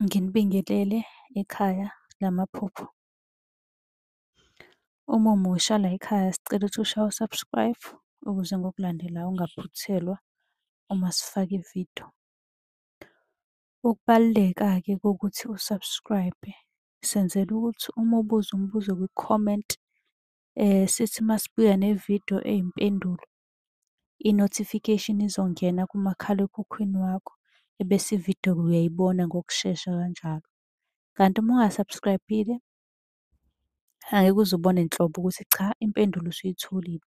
Nginibingelele ekhaya lamaphupho. Uma umusha layikhaya sicela ukuthi ushaye u-subscribe ukuze ngokulandelayo ungaphuthelwa uma sifaka ividiyo. Ukubaluleka-ke kokuthi u-subscribe-e, senzela ukuthi uma ubuza umbuzo kwi-comment, sithi uma sibuya nevidiyo eyimpendulo, i-notification izongena kumakhalekhukhwini wakho, ebese ividiyo-ke uyayibona ngokushesha kanjalo. Kanti uma unga-subscribe-ile, angeke uze ubone nhlobo ukuthi cha impendulo usuyitholile.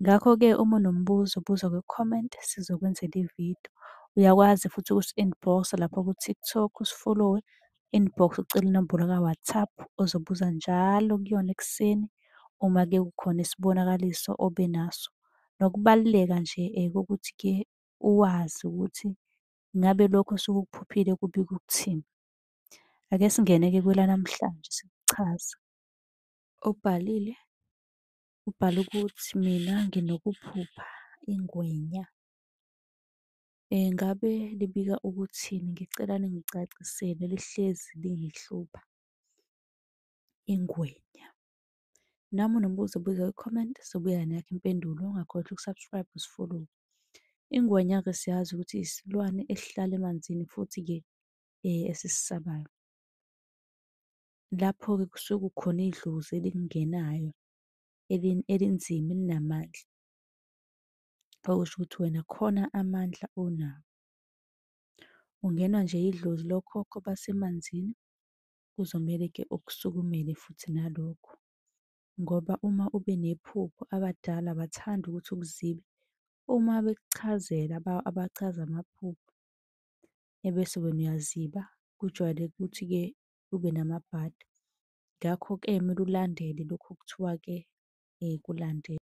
Ngakho-ke uma unombuzo buza kwi-comment sizokwenzela ividiyo. Uyakwazi futhi ukusi-inbox-a lapha ku-TikTok usifolowe, inbox ucele inombolo ka-WhatsApp ozobuza njalo kuyona ekuseni uma-ke kukhona isibonakaliso obe naso. Nokubaluleka nje kokuthi-ke uwazi ukuthi ngabe lokhu osuke ukuphuphile kubika ukuthini. Ake singene-ke kwelanamhlanje sikuchaze. Obhalile ubhale ukuthi, mina nginokuphupha ingwenya. Ngabe libika ukuthini? Ngicela ningicacisele lihlezi lingihlupha, ingwenya. Noma unombuzo buza kwi-comment, sobuya neyakho impendulo. Ungakhohlwa uku-subscribe usifolowe. Ingwenya-ke siyazi ukuthi isilwane esihlala emanzini futhi-ke esisisabayo. Lapho-ke kusuke kukhona idlozi elikungenayo elinzima elinamandla. Okusho ukuthi wena khona amandla onawo. Ungenwa nje idlozi lokhokho basemanzini, kuzomele-ke ukusukumele futhi nalokho, ngoba uma ube nephupho abadala abathandi ukuthi ukuzibe. Uma bekuchazela abachaza amaphupho, ebese wena uyaziba, kujwayeleke ukuthi-ke ube namabhadi. Ngakho-ke kumele ulandele lokhu okuthiwa-ke kulandele.